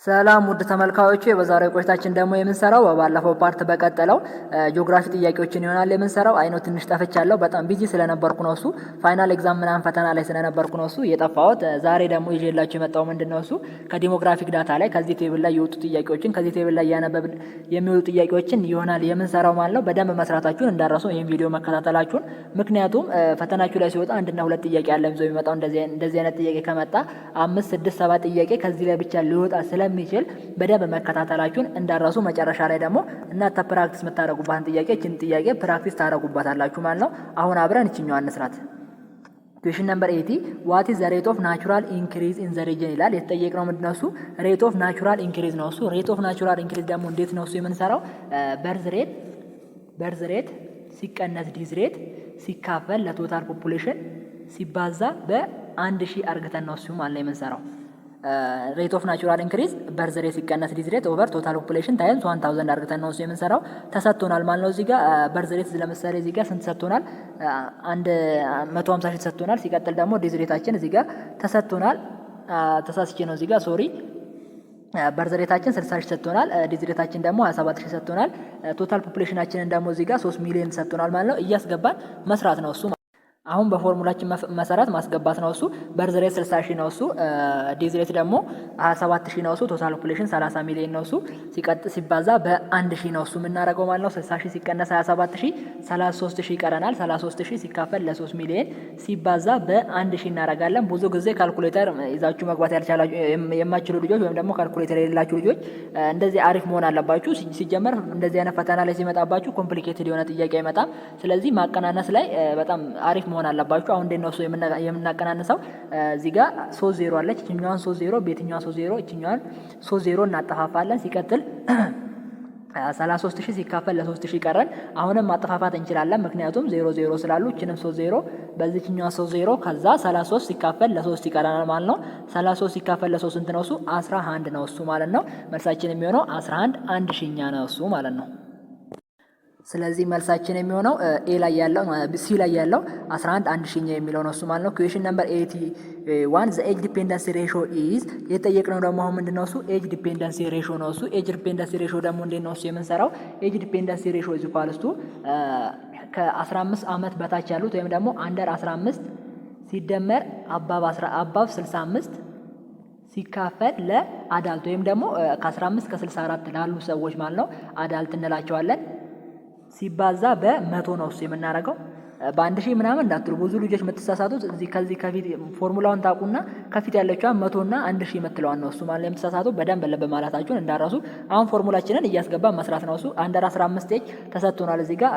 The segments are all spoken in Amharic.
ሰላም ውድ ተመልካዮቼ፣ በዛሬው ቆይታችን ደግሞ የምንሰራው በባለፈው part በቀጠለው ጂኦግራፊ ጥያቄዎችን ይሆናል የምንሰራው። I know ትንሽ ጠፍቻለሁ፣ በጣም busy ስለነበርኩ ነው። እሱ final exam ምናምን ፈተና ላይ ስለነበርኩ ነው እሱ የጠፋሁት። ዛሬ ደግሞ ይዤላችሁ የመጣው ምንድን ነው? እሱ ከ demographic data ላይ ከዚህ table ላይ የወጡ ጥያቄዎችን፣ ከዚህ table ላይ እያነበብን የሚወጡ ጥያቄዎችን ይሆናል የምንሰራው ማለት ነው። በደንብ መስራታችሁን እንዳትረሱ፣ ይህን ቪዲዮ መከታተላችሁን። ምክንያቱም ፈተናችሁ ላይ ሲወጣ አንድና ሁለት ጥያቄ አለ ይዞ የሚመጣው። እንደዚህ አይነት ጥያቄ ከመጣ አምስት፣ ስድስት፣ ሰባት ጥያቄ ከዚህ ላይ ብቻ ሊወጣ ስለሚችል በደንብ መከታተላችሁን እንዳትረሱ። መጨረሻ ላይ ደግሞ እናንተ practice የምታደርጉባትን ጥያቄ፣ እችን ጥያቄ practice ታደርጉባታላችሁ ማለት ነው። አሁን አብረን እችኛዋን እንስራት። Question number 80: What is the rate of natural increase in the region ይላል። የተጠየቅነው ምንድን ነው? እሱ rate of natural increase ነው። እሱ rate of natural increase ደግሞ እንዴት ነው እሱ የምንሰራው? Birth rate ሲቀነስ death rate ሲካፈል ለ total population ሲባዛ በ1000 አርግተን ነው እሱ ማለት ነው የምንሰራው። Rate of natural increase birth rate ሲቀነስ death rate over total population times 1000 አርግተን ነው እሱ የምንሰራው። ተሰጥቶናል ማለት ነው። እዚህ ጋር birth rate ለምሳሌ እዚህ ጋር ስንት ሰጥቶናል? 150,000 ተሰጥቶናል። ሲቀጥል ደግሞ death rate ኣችን እዚህ ጋር ተሰጥቶናል። ተሳስቼ ነው እዚህ ጋር፣ sorry። Birth rate ኣችን 60 ሺህ ሰጥቶናል። Death rate ኣችን ደግሞ 27 ሺህ ሰጥቶናል። Total population ኣችንን ደግሞ እዚህ ጋር 3 ሚሊዮን ሰጥቶናል ማለት ነው። እያስገባን መስራት ነው እሱ። አሁን በፎርሙላችን መሰረት ማስገባት ነው እሱ። Birth rate 60 ሺህ ነው እሱ። Death rate ደግሞ 27 ሺህ ነው እሱ። Total population 30 ሚሊዮን ነው እሱ። ሲቀጥ ሲባዛ በ1000 ነው እሱ የምናደርገው ማለት ነው። 60 ሺህ ሲቀነስ 27 ሺህ 33 ሺህ ይቀረናል። 33 ሺህ ሲካፈል ለ3 ሚሊዮን ሲባዛ በ1000 እናደርጋለን። ብዙ ጊዜ ካልኩሌተር ይዛችሁ መግባት ያልቻላችሁ የማትችሉ ልጆች ወይም ደግሞ ካልኩሌተር የሌላችሁ ልጆች እንደዚህ አሪፍ መሆን አለባችሁ። ሲጀመር እንደዚህ አይነት ፈተና ላይ ሲመጣባችሁ complicated የሆነ ጥያቄ አይመጣም። ስለዚህ ማቀናነስ ላይ በጣም አሪፍ መሆን አለባችሁ። አሁን እንዴት ነው እሱ የምናቀናንሰው? እዚህ ጋር ሶስት ዜሮ አለች። እችኛዋን ሶስት ዜሮ በየትኛዋ ሶስት ዜሮ እችኛዋን ሶስት ዜሮ እናጠፋፋለን። ሲቀጥል 33,000 ሲካፈል ለ3,000 ቀረን። አሁንም ማጠፋፋት እንችላለን፣ ምክንያቱም ዜሮ ዜሮ ስላሉ እችንም ሶስት ዜሮ በዚህኛዋ ሶስት ዜሮ፣ ከዛ 33 ሲካፈል ለሶስት ይቀረናል ማለት ነው። 33 ሲካፈል ለሶስት ስንት ነው እሱ? 11 ነው እሱ ማለት ነው። መልሳችን የሚሆነው 11 አንድ ሺኛ ነው እሱ ማለት ነው። ስለዚህ መልሳችን የሚሆነው A ላይ ያለው፣ C ላይ ያለው 11 አንድ ሺኛ የሚለው ነው እሱ ማለት ነው። Question number 81: The age dependency ratio is። የተጠየቅነው ደግሞ አሁን ምንድን ነው እሱ? Age dependency ratio ነው እሱ። Age dependency ratio ደግሞ እንዴት ነው እሱ የምንሰራው? Age dependency ratio is equals to ከ15 ዓመት በታች ያሉት ወይም ደግሞ under 15 ሲደመር above 65 ሲካፈል ለ adult ወይም ደግሞ ከ15 ከ64 ላሉ ሰዎች ማለት ነው፣ adult እንላቸዋለን፣ ሲባዛ በ100 ነው እሱ የምናደርገው። በ1000 ምናምን እንዳትሉ። ብዙ ልጆች የምትሳሳቱት እዚህ ከዚህ ከፊት ፎርሙላውን ታውቁና ከፊት ያለችዋን 100ና 1000 የምትለዋን ነው እሱ ማለት የምትሳሳቱ። በደንብ ልብ ማለታችሁን እንዳትረሱ። አሁን ፎርሙላችንን እያስገባን መስራት ነው እሱ። Under 15 ኤጅ ተሰጥቶናል፣ እዚህ ጋር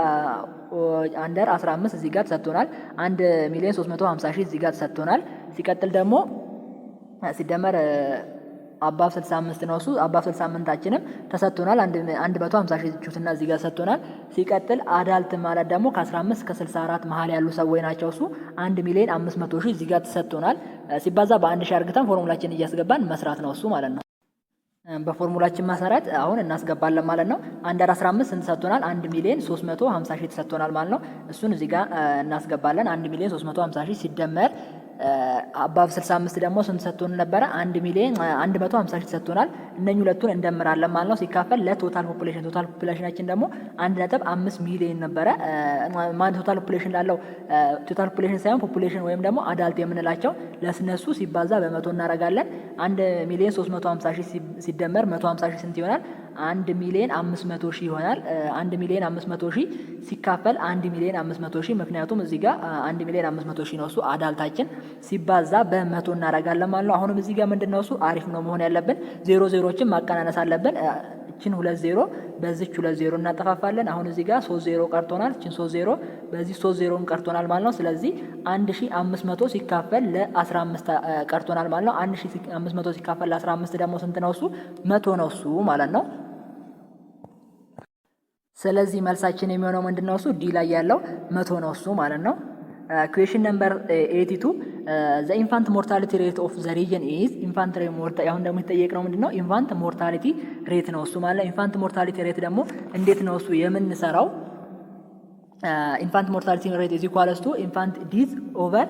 under 15 እዚህ ጋር ተሰጥቶናል። 1 ሚሊዮን 350 ሺህ እዚህ ጋር ተሰጥቶናል። ሲቀጥል ደግሞ ሲደመር above 65 ነው እሱ። Above 65ታችንም ተሰጥቶናል። 150 ሺህ ቹትና እዚህ ጋር ተሰጥቶናል። ሲቀጥል adult ማለት ደግሞ ከ15 እስከ 64 መሀል ያሉ ሰዎች ናቸው። እሱ 1 ሚሊዮን 500 ሺህ እዚህ ጋር ተሰጥቶናል። ሲባዛ በ1000 አርግተን ፎርሙላችን እያስገባን መስራት ነው እሱ ማለት ነው። በፎርሙላችን መሰረት አሁን እናስገባለን ማለት ነው። Under 15 ስንት ሰጥቶናል? 1 ሚሊዮን 350 ሺህ ተሰጥቶናል ማለት ነው። እሱን እዚህ ጋር እናስገባለን። 1 ሚሊዮን 350 ሺህ ሲደመር above 65 ደግሞ ስንት ሰጥቶን ነበረ? 1 ሚሊዮን 150 ሺህ ተሰጥቶናል። እነኚህ ሁለቱን እንደምራለን ማለት ነው። ሲካፈል ለ total population፣ total population ኣችን ደግሞ 1.5 ሚሊዮን ነበረ። ማን total population ላለው፣ total population ሳይሆን population ወይም ደግሞ adult የምንላቸው ለስነሱ ሲባዛ በ100 እናደርጋለን። 1 ሚሊዮን 350 ሺህ ሲደመር 150 ሺህ ስንት ይሆናል? 1 ሚሊዮን 500 ሺህ ይሆናል። 1 ሚሊዮን 500 ሺህ ሲካፈል 1 ሚሊዮን 500 ሺህ፣ ምክንያቱም እዚህ ጋር 1 ሚሊዮን 500 ሺህ ነው እሱ adult ኣችን፣ ሲባዛ በ100 እናደርጋለን ማለት ነው። አሁንም እዚህ ጋር ምንድን ነው እሱ አሪፍ ነው መሆን ያለብን፣ ዜሮ ዜሮችን ማቀናነስ አለብን። እችን ሁለት ዜሮ በዚች ሁለት ዜሮ እናጠፋፋለን። አሁን እዚህ ጋር ሶስት ዜሮ ቀርቶናል። እችን ሶስት ዜሮ በዚህ ሶስት ዜሮን ቀርቶናል ማለት ነው። ስለዚህ 1500 ሲካፈል ለ15 ቀርቶናል ማለት ነው። 1500 ሲካፈል ለ15 ደግሞ ስንት ነው እሱ? 100 ነው እሱ ማለት ነው። ስለዚህ መልሳችን የሚሆነው ምንድን ነው እሱ? D ላይ ያለው 100 ነው እሱ ማለት ነው። Question number 82: The infant mortality rate of the region is። Infant አሁን ደግሞ የተጠየቅነው ምንድን ነው? Infant mortality rate ነው እሱ ማለት ነው። Infant mortality rate ደግሞ እንዴት ነው እሱ የምንሰራው? Infant mortality rate is equals to infant death over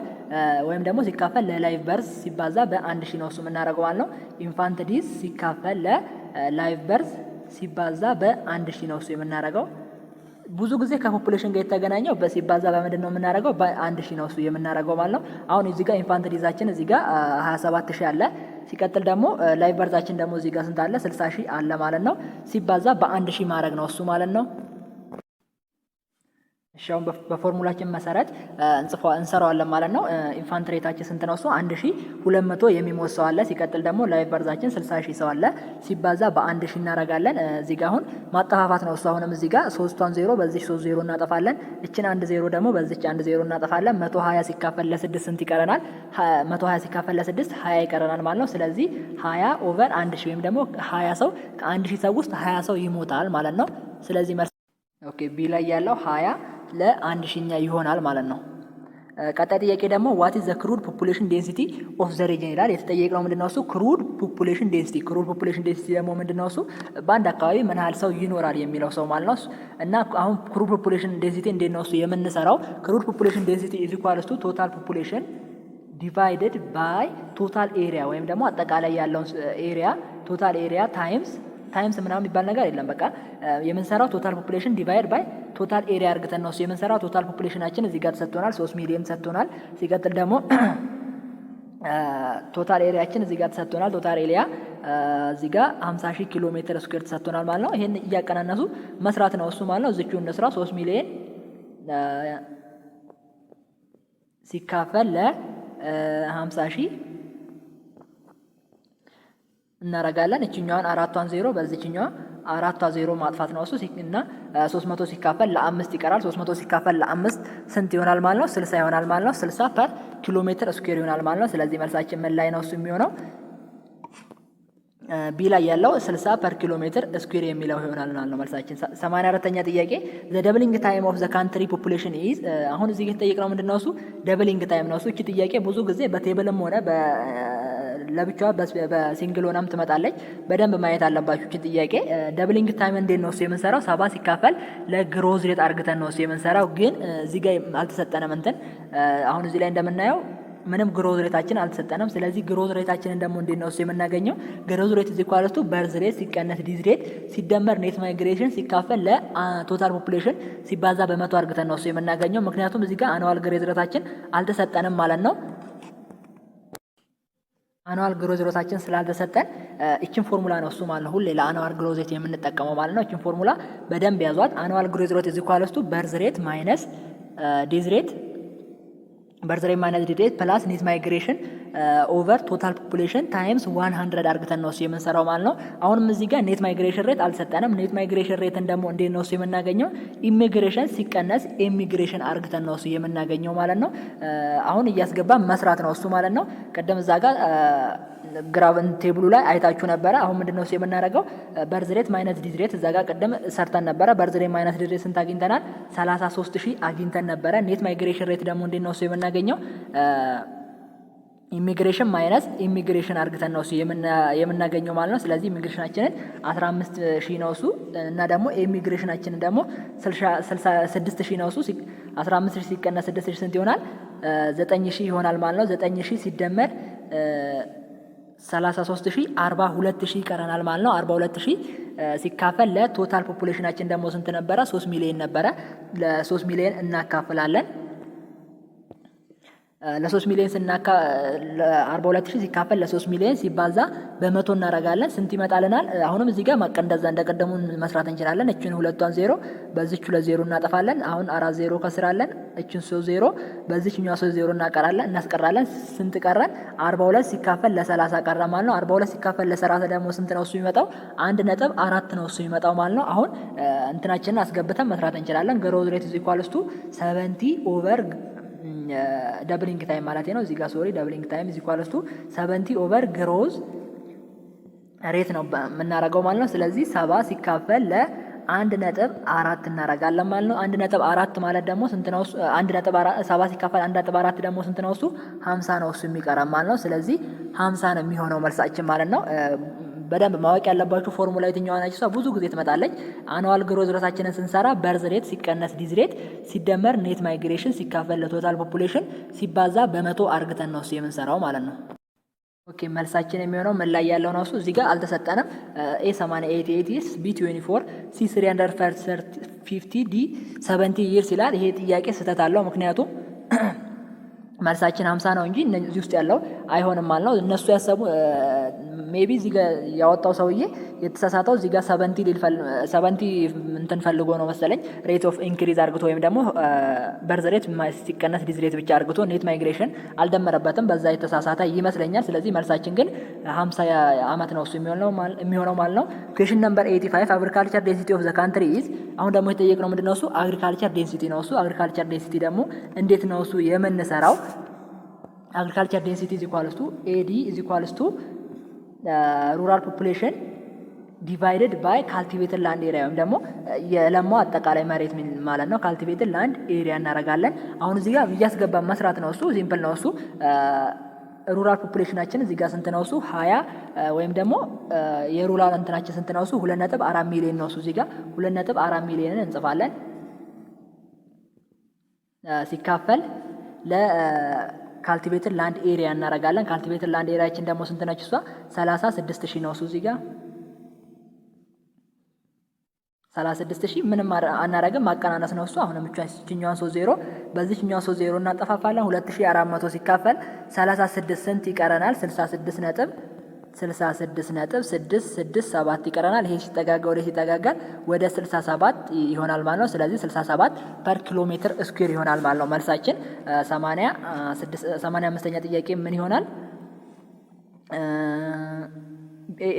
ወይም ደግሞ ሲካፈል ለ live birth ሲባዛ በ1000 ነው እሱ የምናደርገው ማለት ነው። Infant death ሲካፈል ለ live birth ሲባዛ በ1000 ነው እሱ የምናደርገው። ብዙ ጊዜ ከ population ጋር የተገናኘው በሲባዛ በምንድን ነው የምናደርገው? በ1000 ነው እሱ የምናደርገው ማለት ነው። አሁን እዚህ ጋር infant death ኣችን እዚህ ጋር 27,000 አለ። ሲቀጥል ደግሞ live birth ኣችን ደግሞ እዚህ ጋር ስንት አለ? 60 ሺህ አለ ማለት ነው። ሲባዛ በ1000 ማድረግ ነው እሱ ማለት ነው። እሺ፣ አሁን በፎርሙላችን መሰረት እንሰራዋለን ማለት ነው። Infant rate ኣችን ስንት ነው? እሱ 1200 የሚሞት ሰው አለ። ሲቀጥል ደግሞ live birth ኣችን 60 ሺህ ሰው አለ። ሲባዛ በ1000 እናደርጋለን። እዚህ ጋር አሁን ማጠፋፋት ነው እሱ። አሁንም እዚህ ጋር ሶስቷን ዜሮ በዚች ሶስት ዜሮ እናጠፋለን። እችን አንድ ዜሮ ደግሞ በዚች አንድ ዜሮ እናጠፋለን። 120 ሲካፈል ለስድስት ስንት ይቀረናል? 120 ሲካፈል ለስድስት 20 ይቀረናል ማለት ነው። ስለዚህ 20 over 1000 ወይም ደግሞ 20 ሰው፣ ከ1000 ሰው ውስጥ 20 ሰው ይሞታል ማለት ነው። ስለዚህ መልስ okay B ላይ ያለው 20 ለአንድ ሺኛ ይሆናል ማለት ነው። ቀጣይ ጥያቄ ደግሞ "What is the crude population density of the region?" ይላል። የተጠየቅነው ምንድነው እሱ? Crude population density። Crude population density ደግሞ ምንድነው እሱ? በአንድ አካባቢ ምን ያህል ሰው ይኖራል የሚለው ሰው ማለት ነው። እና አሁን crude population density እንዴት ነው እሱ የምንሰራው? Crude population density is equals to total population divided by total area ወይም ደግሞ አጠቃላይ ያለውን area፣ total area times ምናምን የሚባል ነገር የለም። በቃ የምንሰራው total population divide by total area አርግተን ነው የምንሰራው። Total population ኣችን እዚህ ጋር ተሰጥቶናል፣ 3 ሚሊዮን ተሰጥቶናል። ሲቀጥል ደግሞ total area ኣችን እዚህ ጋር ተሰጥቶናል። Total area እዚህ ጋር 50 ሺህ ኪሎ ሜትር square ተሰጥቶናል ማለት ነው። ይሄን እያቀናነሱ መስራት ነው እሱ ማለት ነው። እዚቹ እንስራ። 3 ሚሊዮን ሲካፈል ለ50 ሺህ እናረጋለን። እችኛዋን አራቷን ዜሮ በዚችኛዋ አራቷ ዜሮ ማጥፋት ነው እሱ እና 300 ሲካፈል ለአምስት ይቀራል። 300 ሲካፈል ለአምስት ስንት ይሆናል ማለት ነው? 60 ይሆናል ማለት ነው። 60 per ኪሎ ሜትር square ይሆናል ማለት ነው። ስለዚህ መልሳችን ምን ላይ ነው እሱ የሚሆነው? B ላይ ያለው 60 per ኪሎ ሜትር square የሚለው ይሆናል ማለት ነው መልሳችን። 84ኛ ጥያቄ "The doubling time of the country population is"። አሁን እዚህ የተጠየቅነው ምንድን ነው እሱ? Doubling time ነው እሱ። እቺ ጥያቄ ብዙ ጊዜ በ table ም ሆነ ለብቻዋ በ single ሆናም ትመጣለች። በደንብ ማየት አለባችሁ እቺን ጥያቄ። Doubling time እንዴት ነው እሱ የምንሰራው? 70 ሲካፈል ለ growth rate አርግተን ነው እሱ የምንሰራው። ግን እዚህ ጋር አልተሰጠንም እንትን። አሁን እዚህ ላይ እንደምናየው ምንም growth rate ኣችን አልተሰጠንም። ስለዚህ growth rate ኣችንን ደግሞ እንዴት ነው እሱ የምናገኘው? Growth rate is equals to birth rate ሲቀነስ death rate ሲደመር net migration ሲካፈል ለ total population ሲባዛ በ100 አርግተን ነው እሱ የምናገኘው። ምክንያቱም እዚህ ጋር annual growth rate ኣችን አልተሰጠንም ማለት ነው። Annual growth rate ኣችን ስላልተሰጠን እችን ፎርሙላ ነው እሱ ማለት ነው ሁሌ ለ annual growth rate የምንጠቀመው ማለት ነው። እችን ፎርሙላ በደንብ ያዟት። Annual growth rate is equals to birth rate minus death rate፣ birth rate minus death rate plus net migration over total population times 100 አርግተን ነው እሱ የምንሰራው ማለት ነው። አሁንም እዚህ ጋር net migration rate አልሰጠንም። Net migration rate ን ደግሞ እንዴት ነው እሱ የምናገኘው? ኢሚግሬሽን ሲቀነስ emigration አርግተን ነው እሱ የምናገኘው ማለት ነው። አሁን እያስገባ መስራት ነው እሱ ማለት ነው። ቅድም እዛ ጋር graph table ኡ ላይ አይታችሁ ነበረ። አሁን ምንድን ነው እሱ የምናደርገው? Birth rate minus death rate እዛ ጋር ቅድም ሰርተን ነበረ። Birth rate minus death rate ስንት አግኝተናል? 33 ሺህ አግኝተን ነበረ። Net migration rate ደግሞ እንዴት ነው እሱ የምናገኘው? Immigration minus emigration አርግተን ነው እሱ የምናገኘው ማለት ነው። ስለዚህ ኢሚግሬሽናችንን 15 ሺህ ነው እሱ እና ደግሞ ኤሚግሬሽናችንን ደግሞ 66 ሺህ ነው እሱ። 15 ሺህ ሲቀነስ 6 ሺህ ስንት ይሆናል? 9 ሺህ ይሆናል ማለት ነው። 9 ሺህ ሲደመር 33 ሺህ 42 ሺህ ይቀረናል ማለት ነው። 42 ሺህ ሲካፈል ለ total population ኣችን ደግሞ ስንት ነበረ? 3 ሚሊዮን ነበረ። ለ3 ሚሊዮን እናካፍላለን። ለ3 ሚሊዮን ስናካ 42 ሺህ ሲካፈል ለ3 ሚሊዮን ሲባዛ በ100 እናደርጋለን። ስንት ይመጣልናል? አሁንም እዚህ ጋር እንደዛ እንደቀደሙ መስራት እንችላለን። እችን ሁለቷን ዜሮ በዚች ሁለት ዜሮ እናጠፋለን። አሁን አራት ዜሮ ከስራለን። እችን ሶስት ዜሮ በዚችኛዋ ሶስት ዜሮ እናቀራለን እናስቀራለን። ስንት ቀረን? 42 ሲካፈል ለ30 ቀረ ማለት ነው። 42 ሲካፈል ለ30 ደግሞ ስንት ነው እሱ የሚመጣው? 1.4 ነው እሱ የሚመጣው ማለት ነው። አሁን እንትናችንን አስገብተን መስራት እንችላለን። Growth rate is equals to 70 over doubling time ማለት ነው። እዚህ ጋር sorry፣ doubling time is equals to 70 over growth rate ነው የምናደርገው ማለት ነው። ስለዚህ 70 ሲካፈል ለ1.4 እናደርጋለን ማለት ነው። 1.4 ማለት ደግሞ ስንት ነው? 1.4፣ 70 ሲካፈል 1.4 ደግሞ ስንት ነው? እሱ 50 ነው እሱ የሚቀረን ማለት ነው። ስለዚህ 50 ነው የሚሆነው መልሳችን ማለት ነው። በደንብ ማወቅ ያለባችሁ ፎርሙላ የትኛዋ ነች? እሷ ብዙ ጊዜ ትመጣለች። Annual growth rate ኣችንን ስንሰራ birth rate ሲቀነስ death rate ሲደመር net migration ሲካፈል ለ total population ሲባዛ በ100 አርግተን ነው እሱ የምንሰራው ማለት ነው። Okay፣ መልሳችን የሚሆነው ምን ላይ ያለው ነው? እሱ እዚህ ጋር አልተሰጠንም። A 88 years፣ B 24፣ C 350፣ D 70 years ይላል። ይሄ ጥያቄ ስህተት አለው። ምክንያቱም መልሳችን 50 ነው እንጂ እዚህ ውስጥ ያለው አይሆንም ማለት ነው። እነሱ ያሰቡ maybe እዚህ ጋር ያወጣው ሰውዬ የተሳሳተው እዚህ ጋር 70 ሊል 70 እንትን ፈልጎ ነው መሰለኝ፣ rate of increase አርግቶ ወይም ደግሞ birth rate ሲቀነስ death rate ብቻ አርግቶ net migration አልደመረበትም። በዛ የተሳሳተ ይመስለኛል። ስለዚህ መልሳችን ግን 50 ዓመት ነው እሱ የሚሆነው ማለት ነው። Question number 85፣ agriculture density of the country is። አሁን ደግሞ የተጠየቅነው ምንድነው? እሱ agriculture density ነው። እሱ agriculture density ደግሞ እንዴት ነው እሱ የምንሰራው? Agriculture density is equals to AD is equals to rural population divided by cultivated land area ወይም ደግሞ የለማው አጠቃላይ መሬት ማለት ነው። Cultivated land area እናደርጋለን። አሁን እዚህ ጋር እያስገባን መስራት ነው። እሱ simple ነው። እሱ rural population ኣችን እዚህ ጋር ስንት ነው? እሱ 20 ወይም ደግሞ የ rural እንትናችን ስንት ነው? እሱ 2.4 ሚሊዮን ነው። እሱ እዚህ ጋር 2.4 ሚሊዮንን እንጽፋለን ሲካፈል ለ cultivated land area እናደርጋለን። Cultivated land area ኣችን ደግሞ ስንት ነች? እሷ 36,000 ነው። እሱ እዚህ ጋር 36,000 ምንም አናረግም፣ ማቀናነስ ነው እሱ። አሁንም እችኛዋን ሶስት ዜሮ በዚህኛው ሶስት ዜሮ እናጠፋፋለን። 2400 ሲካፈል 36 ስንት ይቀረናል? 66.666.667 ይቀረናል። ይሄ ሲጠጋጋ ወደ ሲጠጋጋል ወደ 67 ይሆናል ማለት ነው። ስለዚህ 67 per kilometer square ይሆናል ማለት ነው። መልሳችን 85ኛ ጥያቄ ምን ይሆናል?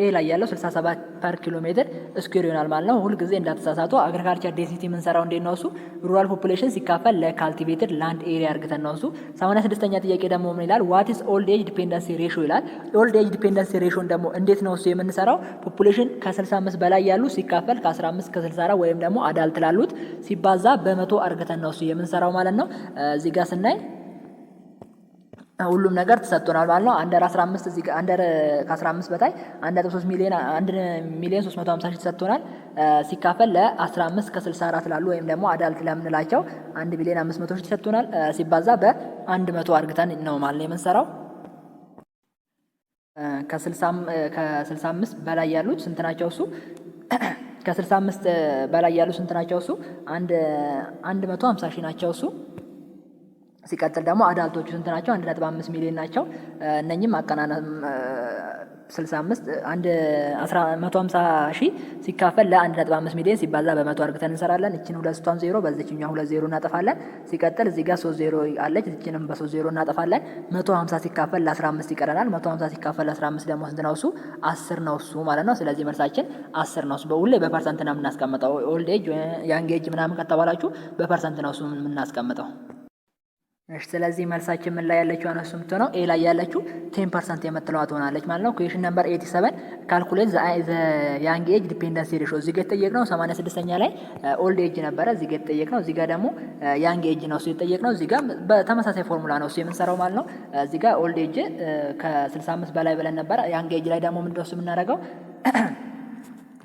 A ላይ ያለው 67 per kilometer square ይሆናል ማለት ነው። ሁልጊዜ እንዳትሳሳቱ። Agriculture density የምንሰራው እንዴት ነው? እሱ rural population ሲካፈል ለ cultivated land area አርግተን ነው እሱ። 86ኛ ጥያቄ ደግሞ ምን ይላል? What is old age dependency ratio ይላል። Old age dependency ratio ን ደግሞ እንዴት ነው እሱ የምንሰራው? Population ከ65 በላይ ያሉ ሲካፈል ከ15 ከ64 ወይም ደግሞ adult ላሉት ሲባዛ በ100 አርግተን ነው እሱ የምንሰራው ማለት ነው። እዚህ ጋር ስናይ ሁሉም ነገር ተሰጥቶናል ማለት ነው። Under 15 እዚህ ጋር under ከ15 በታይ 1.3 ሚሊዮን 1 ሚሊዮን 350 ሺህ ተሰጥቶናል። ሲካፈል ለ15 ከ64 ላሉ ወይም ደግሞ adult ለምንላቸው 1 ሚሊዮን 500 ሺህ ተሰጥቶናል። ሲባዛ በ100 አርግተን ነው ማለት ነው የምንሰራው። ከ65 በላይ ያሉት ስንት ናቸው? እሱ ከ65 በላይ ያሉት ስንት ናቸው? እሱ 150 ሺህ ናቸው እሱ። ሲቀጥል ደግሞ adult ኦቹ ስንት ናቸው? 1.5 ሚሊዮን ናቸው። እነኝም አቀናነ 65 አንድ 150 ሺህ ሲካፈል ለ1.5 ሚሊዮን ሲባዛ በ100 አርግተን እንሰራለን። እችን ሁለቷን ዜሮ በዚችኛው ሁለት ዜሮ እናጠፋለን። ሲቀጥል እዚህ ጋር ሶስት ዜሮ አለች። እችንም በሶስት ዜሮ እናጠፋለን። 150 ሲካፈል ለ15 ይቀረናል። 150 ሲካፈል ለ15 ደግሞ ስንት ነው? እሱ 10 ነው እሱ ማለት ነው። ስለዚህ መልሳችን 10 ነው። እሱ በሁሌ በ percent ነው የምናስቀምጠው። Old age፣ young age ምናምን ከተባላችሁ በ percent ነው እሱ የምናስቀምጠው። እሺ፣ ስለዚህ መልሳችን ምን ላይ ያለችው ነው እሱ የምትሆነው? A ላይ ያለችው 10% የምትለዋ ትሆናለች ማለት ነው። Question number 87፣ calculate the young age dependency ratio። እዚህ ጋር የተጠየቅነው 86ኛ ላይ old age ነበረ እዚህ ጋር የተጠየቅነው። እዚህ ጋር ደግሞ young age ነው እሱ የተጠየቅነው። እዚህ ጋር በተመሳሳይ ፎርሙላ ነው እሱ የምንሰራው ማለት ነው። እዚህ ጋር old age ከ65 በላይ ብለን ነበረ። Young age ላይ ደግሞ ምንድነው እሱ የምናደርገው?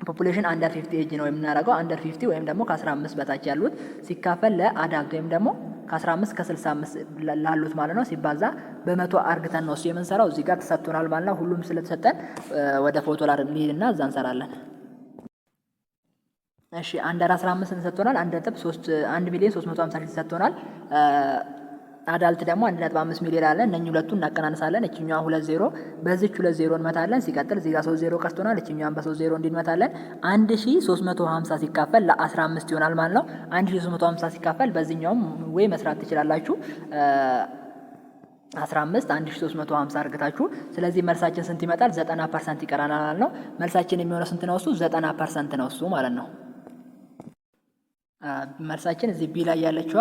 Population under 50 age ነው የምናደርገው። Under 50 ወይም ደግሞ ከ15 በታች ያሉት ሲካፈል ለ adult ወይም ደግሞ ከ15 ከ65 ላሉት ማለት ነው ሲባዛ በ100 አርግተን ነው እሱ የምንሰራው። እዚህ ጋር ተሰጥቶናል ማለት ነው። ሁሉም ስለተሰጠን ወደ ፎቶ ላይ እንሂድና እዛ እንሰራለን። እሺ፣ under 15 ተሰጥቶናል። 1.3 1 ሚሊዮን 350 ሺህ ተሰጥቶናል። Adult ደግሞ 1.5 ሚሊዮን አለ። እነኚህ ሁለቱን እናቀናንሳለን። እችኛዋ ሁለት ዜሮ በዚች ሁለት ዜሮ እንመታለን። ሲቀጥል እዚህ ጋር ሶስት ዜሮ ቀርቶናል። እችኛዋን በሶስት ዜሮ እንዲንመታለን። 1350 ሲካፈል ለ15 ይሆናል ማለት ነው። 1350 ሲካፈል በዚህኛውም ወይ መስራት ትችላላችሁ። 15 1350 አርግታችሁ። ስለዚህ መልሳችን ስንት ይመጣል? 90% ይቀራናል ማለት ነው። መልሳችን የሚሆነው ስንት ነው? እሱ 90% ነው እሱ ማለት ነው። መልሳችን እዚህ B ላይ ያለችዋ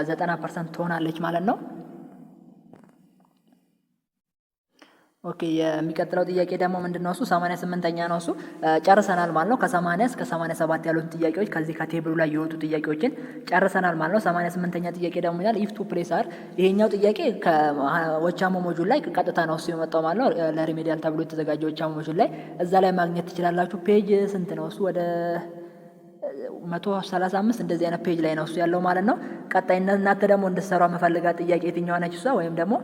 90% ትሆናለች ማለት ነው። Okay፣ የሚቀጥለው ጥያቄ ደግሞ ምንድነው? እሱ 88ኛ ነው። እሱ ጨርሰናል ማለት ነው። ከ80 እስከ 87 ያሉትን ጥያቄዎች፣ ከዚህ ከ table ኡ ላይ የወጡ ጥያቄዎችን ጨርሰናል ማለት ነው። 88ኛ ጥያቄ ደግሞ ይላል if two place are፣ ይሄኛው ጥያቄ ከወቻሞ module ላይ ቀጥታ ነው እሱ የመጣው ማለት ነው። ለ remedial ተብሎ የተዘጋጀ ወቻሞ module ላይ እዛ ላይ ማግኘት ትችላላችሁ። Page ስንት ነው እሱ? ወደ 135 እንደዚህ አይነት page ላይ ነው እሱ ያለው ማለት ነው። ቀጣይ እናንተ ደግሞ እንድትሰሯ የምፈልጋት ጥያቄ የትኛዋ ነች እሷ? ወይም ደግሞ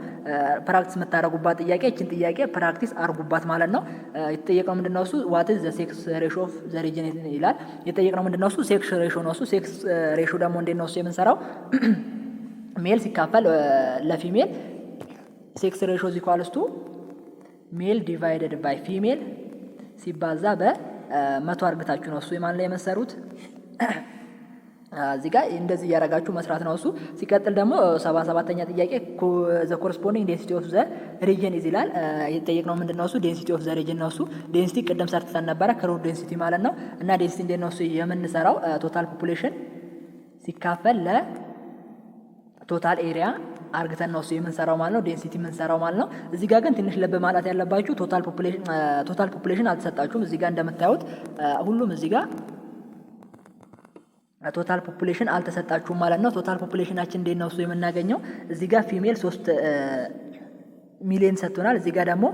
practice የምታደርጉባት ጥያቄ፣ ይችን ጥያቄ practice አርጉባት ማለት ነው። የተጠየቀው ምንድነው እሱ? What the sex ratio of the region ይላል። የተጠየቅነው ምንድነው እሱ? Sex ratio ነው እሱ። Sex ratio ደግሞ እንዴት ነው እሱ የምንሰራው? Male ሲካፈል ለ female፣ sex ratio is equals to male divided by female ሲባዛ በ100 አርግታችሁ ነው እሱ የማን ላይ የመሰሩት። እዚህ ጋር እንደዚህ እያደረጋችሁ መስራት ነው እሱ። ሲቀጥል ደግሞ 77ኛ ጥያቄ the corresponding density of the region is ይላል። የተጠየቅነው ምንድን ነው እሱ? Density of the region ነው እሱ። Density ቅድም ሰርተን ነበረ፣ crude density ማለት ነው። እና density እንዴት ነው እሱ የምንሰራው? Total population ሲካፈል ለ total area አርግተን ነው እሱ የምንሰራው ማለት ነው። Density የምንሰራው ማለት ነው። እዚህ ጋር ግን ትንሽ ልብ ማለት ያለባችሁ total population አልተሰጣችሁም። እዚህ ጋር እንደምታዩት ሁሉም እዚህ ጋር total population አልተሰጣችሁም ማለት ነው። Total population ኣችን እንዴት ነው እሱ የምናገኘው? እዚህ ጋር female 3 ሚሊዮን ሰጥቶናል። እዚህ ጋር ደግሞ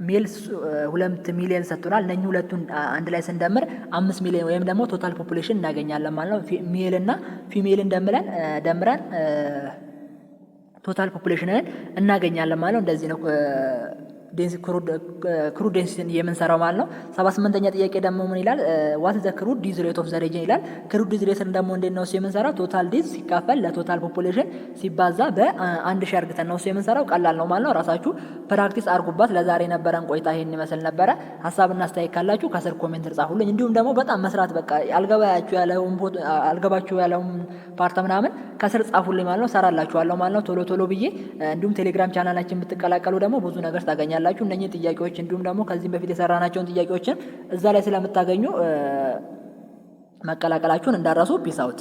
male 2 ሚሊዮን ሰጥቶናል። እነኚህ ሁለቱን አንድ ላይ ስንደምር 5 ሚሊዮን ወይም ደግሞ total population እናገኛለን ማለት ነው። Male እና female ን ደምረን total population ን እናገኛለን ማለት ነው። እንደዚህ ነው crude density ን የምንሰራው ማለት ነው። 78ኛ ጥያቄ ደግሞ ምን ይላል? What the crude death rate of the region ይላል። Crude death rate ን ደግሞ እንዴት ነው የምንሰራው? Total death ሲካፈል ለ total population ሲባዛ በ1000 አርግተን ነው የምንሰራው። ቀላል ነው ማለት ነው። ራሳችሁ practice አርጉባት። ለዛሬ የነበረን ቆይታ ይሄን ይመስል ነበረ። ሀሳብና አስተያየት ካላችሁ ከስር comment ጻፉልኝ። እንዲሁም ደግሞ በጣም መስራት በቃ አልገባችሁ ያለውን part ምናምን ከስር ጻፉልኝ ማለት ነው። ሰራላችኋለሁ ማለት ነው ቶሎ ቶሎ ብዬ። እንዲሁም ቴሌግራም ቻናላችን ብትቀላቀሉ ደግሞ ብዙ ነገር ታገኛላችሁ። እነኚህ ጥያቄዎች እንዲሁም ደግሞ ከዚህም በፊት የሰራናቸውን ጥያቄዎችን እዛ ላይ ስለምታገኙ መቀላቀላችሁን እንዳትረሱ። Peace out።